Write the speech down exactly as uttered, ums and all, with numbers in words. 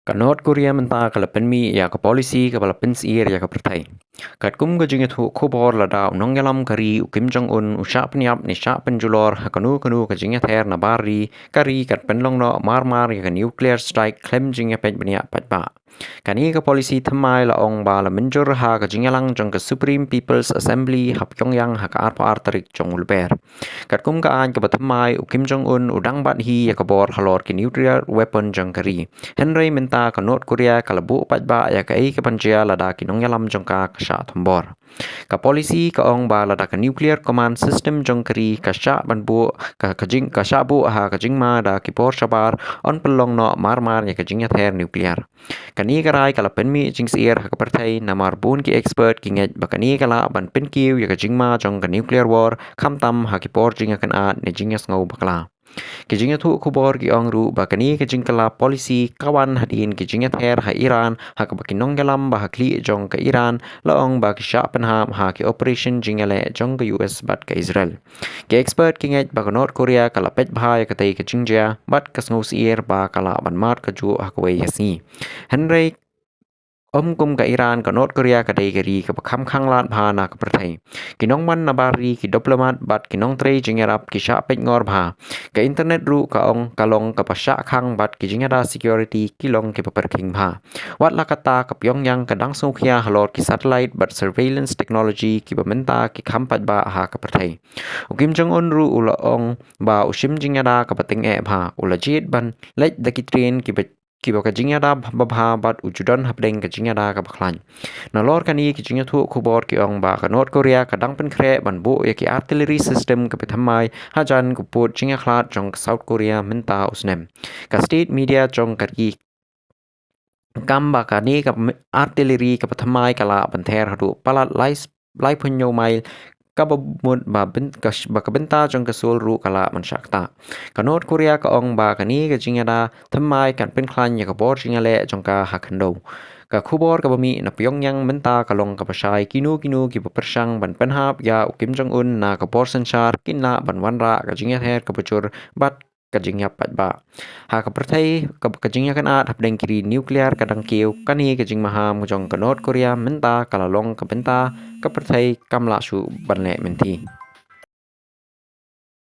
Ka North Korea mynta ka la pynmih ïa ka policy kaba la pynsyier ïa ka pyrthei. Katkum ka jingïathuh khubor, lada u nongïalam ka ri u Kim Jong Un u shah pynïap ne shah pynjulor ha kano kano ka jingïather na bar ri, ka ri kan pynlong noh mar mar ïa ka nuclear strike khlem jingïapeit bniah paidbah. Kane ka policy thymmai la ong ba la mynjur ha ka jingïalang jong ka Supreme People's Assembly ha Pyongyang ha ka arphew ar tarik jong u Lber. Katkum ka aiñ kaba thymmai, u Kim Jong Un u dang bat hi ïa ka bor halor ki nuclear weapon jong ka ri. Hynrei mynta ka North Korea ka la buh paidbah ïa kaei kaban jia lada ki nongïalam jong ka ka shah thombor. Ka policy ka ong ba lada ka nuclear command system jong ka ri ka shah ban buh ka, ka jing, ka shah buh ha ka jingma da ki por shabar, yn pynlong noh mar mar ïa ka jingïather nuclear. Kane ka rai ka la pynmih jingsyier ha ka pyrthei namar bun ki expert ki ngeit ba kane ka lah ban pynkiew ïa ka jingma jong ka nuclear war, khamtam ha ki por jingïakynad ne jingïasngew bakla. Ki jingïathuh khubor ki ong ruh ba kane ka jingkylla policy ka wan hadien ki jingïather ha Iran, ha kaba ki nongïalam ba ha khlieh jong ka Iran la ong ba ki shah pynhap ha ki operation jingïaleh jong ka U S bad ka Israel. Ki expert ki ngeit ba ka North Korea ka la peit bha ïa katei ka jingjia bad ka sngewsyier ba ka lah ban mad kajuh ha kawei ka sngi. Hynrei ym kum ka Iran, ka North Korea ka dei ka ri kaba kham khang lad bha na ka pyrthei. Ki nongwan na bar ri, ki diplomat bad ki nongtrei jingïarap ki shah peit ngor bha. Ka internet ruh ka ong ka long kaba shah khang bad ki jingïada security ki long kiba pyrkhing bha. Wat la katta, ka Pyongyang ka dang sngewkhia halor ki satellite bad surveillance technology kiba mynta ki kham paidbah ha ka pyrthei. U Kim Jong Un ruh u la ong ba u shim jingïada kaba tyngeh bha, u la jied ban leit da ki train kiba, kiba ka jingïada ba bha bad u ju don hapdeng ka jingïada kaba khlaiñ. Nalor kane, ki jingïathuh khubor ki ong ba ka North Korea ka dang pynkhreh ban buh ïa ki artillery system kaba thymmai hajan ka pud jingïakhlad jong ka South Korea mynta u snem. Ka state media jong ka ri kam ba kane ka m-, artillery kaba thymmai ka lah ban ther haduh palat lai s-, lai phew hynñiew mail, kaba mut ba byn-, ka sh-, ba ka bynta jong ka Seoul ruh ka lah ban shah ktah. Ka North Korea ka ong ba kane ka jingïada thymmai kan pynkhlaiñ ïa ka bor jingïaleh jong ka ha khyndew. Ka khubor kaba mih na Pyongyang mynta ka long kaba shai, kino kino kiba pyrshang ban pynhap ïa u Kim Jong Un na ka bor synshar kin lah ban wanrah ka jingïather kaba jur bad ka jingïap paidbah. Ha ka pyrthei, ka, ka jingïakynad hapdeng ki ri nuclear ka dang kiew, kane ka jingmaham jong ka North Korea mynta ka la long ka bynta ka pyrthei kam lah shuh ban leh mynthi.